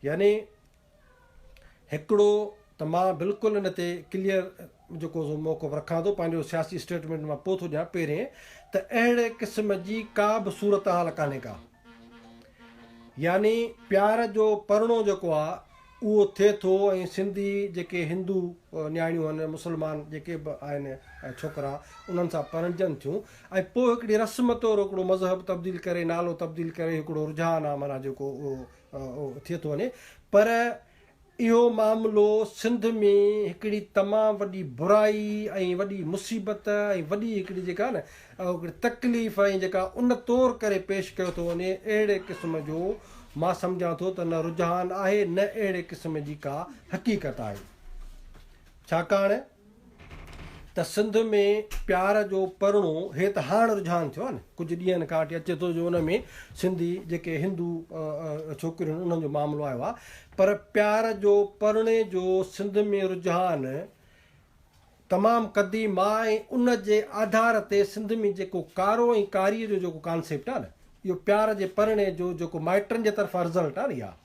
يعني هڪڙو ته مان بلڪل ان تي ڪليئر جيڪو سو موقف رکان ٿو پنهنجو سياسي اسٽيٽمينٽ مان پوء ٿو ڏيان پهرين ته اهڙي قسم جي ڪا به صورتحال ڪانهي ڪا يعني پيار جو پرڻو جيڪو آ اهو ٿئي ٿو ۽ سنڌي جيڪي هندو نياڻيون آهن مسلمان جيڪي به آهن ڇوڪرا انهن سان پرڻجن ٿيون ۽ پوء هڪڙي رسم طور هڪڙو مذهب تبديل ڪري نالو تبديل ڪري هڪڙو رجحان آ معنيٰ جيڪو اهو ٿئي ٿو وڃي پر اهو معاملو سنڌ ۾ هڪڙي تمام وڏي برائي ۽ وڏي مصيبت ۽ وڏي هڪڙي جيڪا نه هڪڙي تڪليف ۽ جيڪا ان طور ڪري پيش ڪيو ٿو وڃي اهڙي قسم جو مان سمجهان ٿو ته نه رجحان آهي نه اهڙي قسم جي ڪا حقيقت آهي ڇاڪاڻ ته سنڌ ۾ پيار جو پرڻو هي ته هاڻ رجحان ٿيو آهي نه ڪجهه ڏينهن کان وٺي اچي ٿو جو ان ۾ سنڌي جيڪي هندو ڇوڪريون انهن جو معاملو آيو آهي پر پيار جو پرڻي جو سنڌ ۾ رجحان تمام قديم آهي ۽ ان جي آڌار تي سنڌ ۾ جيڪو ڪارو ۽ ڪاري جو جيڪو ڪانسيپٽ آهي نه اهو پيار جي پرڻي جو جيڪو مائٽن جي طرفان رزلٽ آهي نه اها.